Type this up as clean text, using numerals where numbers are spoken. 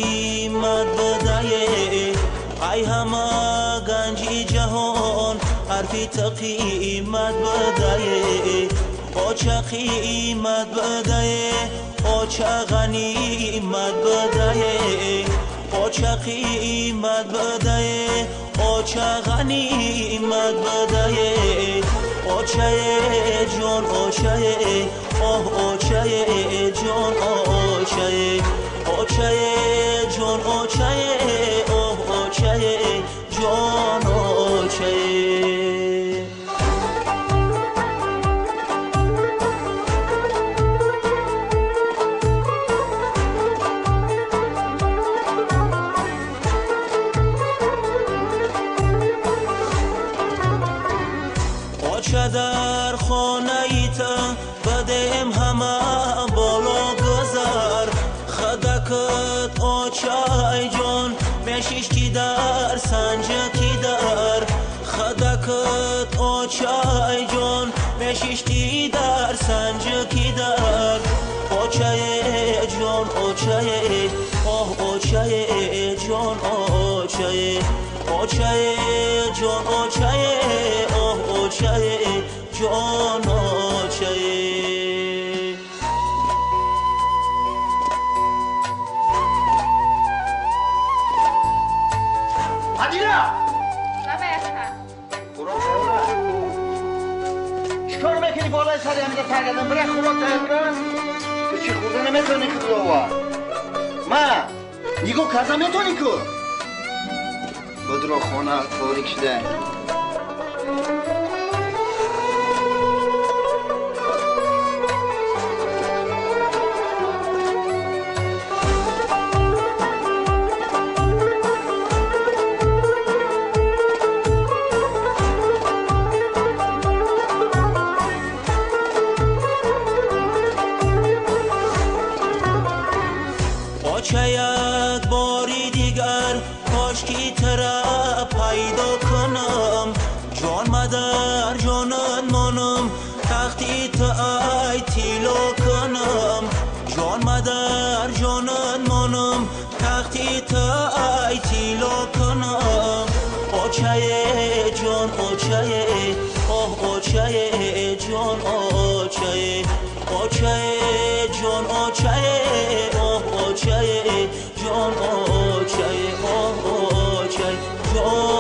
қимат бадае, ай ҳама ганҷи ҷаҳон ҳарфи та қимат бадае, оча қимат бадае, оча ғанимат бадае, оча қимат бадае, оча ғанимат бадае, очае ҷон очае, оҳ очае ҷон очае, очае ҷон очае, оҳ очае ҷон очае. Оча дар хонаи та бадем ҳама боло гузар, хадакат очай ҷон мешишти дар санҷаки дар, хадакат очай ҷон мешишти дар санҷаки дар, очае ҷон очае, оҳ очае ҷон очае, очае ҷон очае, оҳ очае ҷон очае. Мадина! Чикор мекунӣ болои сари ҳамида саргардон? Бира хӯрок тайёр кун. Ту чӣ хӯрда наметавонӣ худовар? Ма нигоҳ карда метавонӣ ку? Бодро хона торик шуда. Оча як бори дигар кошки тара пайдо кунам, ҷон мадар ҷонат монам, тахти та ай тилло кунам, ҷон мадар ҷонат монам, тахти та ай тилло кунам, очае ҷон очае, оҳ очае ҷон очае, очае ҷон очае, оҳ очае ҷон очае, оҳ очае ҷон.